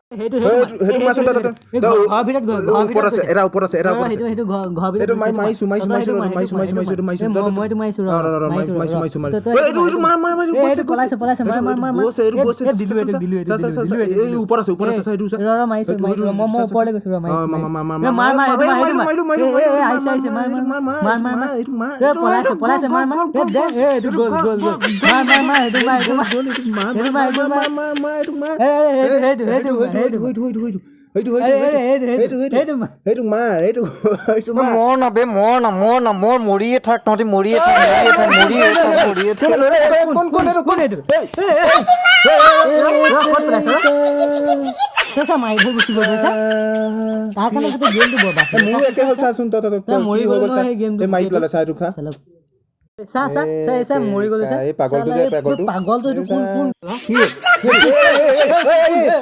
সেইটো সেইটো মাৰচোন তই, তই, এই তই, ঘৰৰ ভিতৰত ঘৰৰ ওপৰত আছে, ভিতৰত এটা ওপৰত আছে, এটা ৰ, ওপৰত আছে। সেইটো ঘৰৰ ভিতৰত এইটো গৈছে, মাৰিছো, মাৰিছো, তই মাৰিছো, সেইটো মাৰ, মাৰিছো, সেইটো মাৰিছো, মাৰ, মাৰিছো, এই তই, তই, মই এইটো মাৰিছো, ৰ, ৰ, ৰ, ৰ, মাৰিছো, মাৰিছো, ৰ। মাৰিছো, মাৰিছো। তই এই, এইটো মাৰ, মাৰ, মাৰ, এই, গৈছে, এইটো পলাইছে, গৈছে। পলাইছে, মাৰ, মাৰ, মাৰ, মাৰ। গৈছে, এইটো এই, গৈছে, এই, দিলো, এইটো চা, দিলো, এইটো চা, চা, দিলো, চা, দিলো, এইটো এই দিলো। ওপৰত আছে, ওপৰত আছে, চা, এইটো চা। ৰ, ৰ, মাৰিছো, এইটো, মাৰিছো, এইটো, ৰ, মই চা, চা, ওপৰলৈ গৈছো, ৰ, মাৰিছো, অ, মাৰ, মাৰিছো। মাৰ, মাৰ, এই, মাৰ, মাৰ, এইটো মাৰ, মাৰিলো, এইটো মাৰিলো, মাৰ। মাৰিলো, এই, এই, মাৰিলো, আহিছে, আহিছে, মাৰ, এইটো মাৰ, মাৰ, মাৰ, মাৰ, মাৰ। এইটো মাৰ, এই, এইটো পলাইছে, এইটো পলাইছে, গ'ল, মাৰ, মাৰ। গ'ল, এই, দে, গ'ল, এই, এইটো এইটো গ'ল, গ'ল, গ'ল, গ'ল। গ'ল, মাৰ, মাৰ, মাৰ, এইটো মাৰ, এইটো মাৰ। গ'ল, এইটো মাৰ, এইটো মাৰ, এইটো মাৰ, মাৰ। মাৰ, মাৰ, এইটো মাৰ। এই, এই, সেইটো, সেইটো, সেইটো, সেইটো, সেইটো, সেইটো, সেইটো, সেইটো, এই, সেইটো, এই, সেইটো, সেইটো, সেইটো, সেইটো মাৰ। সেইটো মাৰ, সেইটো, সেইটো মাৰ। মৰ না বে, মৰ না, মৰ না, মৰ, মৰিয়ে থাক তহঁতি, মৰিয়ে থাক, মৰিয়ে থাক, মৰিয়ে থাক, মৰিয়ে থাক। কোন, কোন, এইটো, কোন এইটো? এই, এই, এই, এই, ৰ, ক'ত পেলাইছ, ৰ? চা, চা, মাৰি থৈ গুচি গ'ল, চা। তাৰ কাৰণে গোটেই গেমটো বৰবাদ হ'ল। মোৰো একে হ'ল, চাচোন তই, তই, তই, এই, মৰি কি হৈ গ'লো গ'ল চা। নহয় সেই গেমটো। এই মাৰি পেলালে চা, এইটো খা। চালা। চা, চা, চা, এই চা, মৰি গ'লো চা। এই পাগলটো চালা, যে, এই পাগলটো। পাগলটো এইটো কোন, কোন? কি? এই, এই, এই, এই, এই, এই, এই।